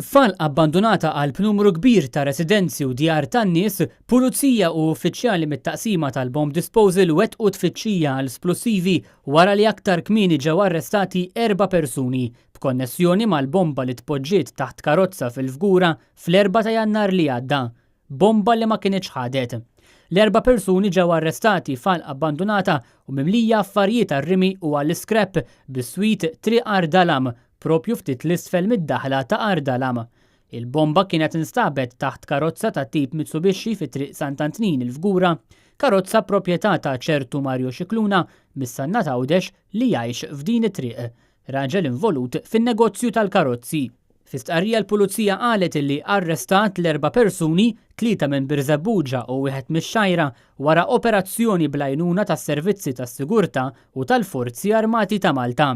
F'għalqa abbandunata qalb numru kbir ta' residenzi u djar tan-nies, pulizija u uffiċjali mit-taqsima tal-bomb disposal wettqu tfittxija għal splussivi wara li aktar kmieni ġew arrestati erba' persuni b'konnessjoni mal-bomba li tpoġġiet taħt karozza fil-Fgura fl-4 ta' Jannar li għadda. Bomba li ma kinitx ħadet. L-erba' persuni ġew arrestati f'għalqa abbandunata u mimlija affarijiet għar-rimi u għall-iskrep biswit Triq Għar Dalam, proprju ftit 'l isfel mid-daħla ta' Għar Dalam. Il-bomba kienet instabet taħt karozza tat-tip Mitsubishi fi Triq Sant'Antnin il-Fgura, karozza proprjetà ta' ċertu Mario Scicluna mis-Sannat Għawdex li jgħix f'din it-triq, raġel involut fin-negozju tal-karozzi. Fi stqarrija l-Pulizija qalet illi arrestat l-erba' persuni, tlieta minn Birżebbuġa u wieħed mix-Xgħajra, wara operazzjoni bl-għajnuna tas-servizzi tas-sigurtà u tal-Forzi Armati ta' Malta.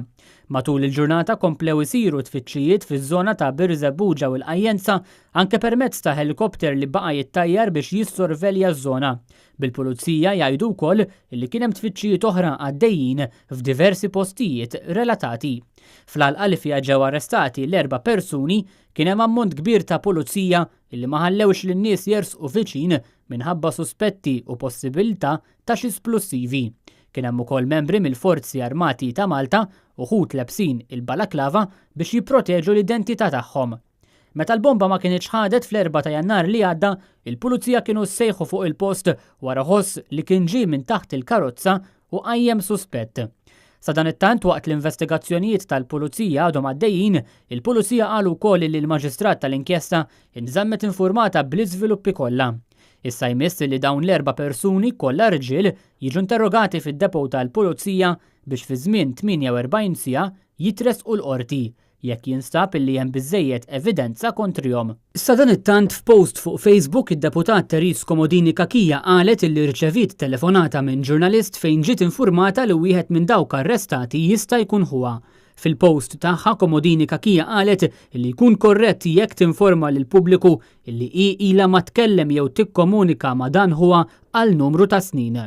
Matul il-ġurnata komplew isiru tfittxijiet fiż-żona ta' Birżebbuġa u l-Qajjenza anke permezz ta' ħelikopter li baqa' jittajjar biex jissorvelja ż-żona, bil-Pulizija jgħidu wkoll li kien hemm tfittxijiet oħra għaddejjin f'diversi postijiet relatati. Fl-għalqa li fiha ġew arrestati l-erba' persuni kien hemm ammont kbir ta' pulizija li ma ħallewx lin-nies jersqu viċin minħabba suspetti u possibilità ta' xi splussivi. Kien hemm ukoll membri mill-Forzi Armati ta' Malta, uħud lebsin il-balaklava biex jipproteġu l-identità tagħhom. Meta l-bomba ma kinitx ħadet fl-4 ta' Jannar li għadda, il-Pulizija kienu ssejħu fuq il-post wara ħoss li kien ġie minn taħt il-karozza u qajjem suspett. Sadanittant waqt l-investigazzjonijiet tal-Pulizija għadhom għaddejjin, il-Pulizija qalu wkoll li l-Maġistrat tal-inkjesta nżammet infurmata bl-iżviluppi kollha. Issa jmiss li dawn l-erba' persuni, kollha rġiel, jiġu interrogati fid-depot tal-Pulizija biex fi żmien 48 siegħa jitressqu l-Qorti jekk jinstab illi hemm biżżejjed evidenza kontrihom. Sadanittant f'post fuq Facebook id-Deputat Therese Comodini Cachia qalet illi rċeviet telefonata minn ġurnalist fejn ġiet infurmata li wieħed minn dawk arrestati jista' jkun ħuha. Fil-post tagħha Comodini Cachia qalet illi jkun korrett jekk tinforma lill-pubbliku illi hi ilha ma tkellem jew tikkomunika ma' dan ħuha għal numru ta' snin.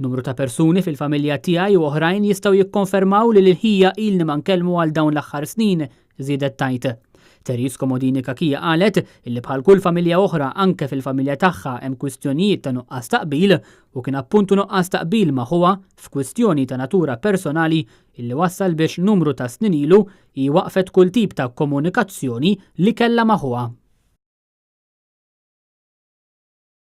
Numru ta' persuni fil-familja tiegħi u oħrajn jistgħu jikkonfermaw li lil ħija ilni ma nkellmu għal dawn l-aħħar snin, żiedet tgħid. Therese Comodini Cachia qalet illi bħal kull familja oħra anke fil-familja tagħha hemm kwistjonijiet ta' nuqqas ta' qbil u kien appuntu nuqqas ta' qbil ma' ħuha f'kwistjoni ta' natura personali illi wassal biex numru ta' snin ilu hi waqfet kull tip ta' komunikazzjoni li kellha ma' ħuha.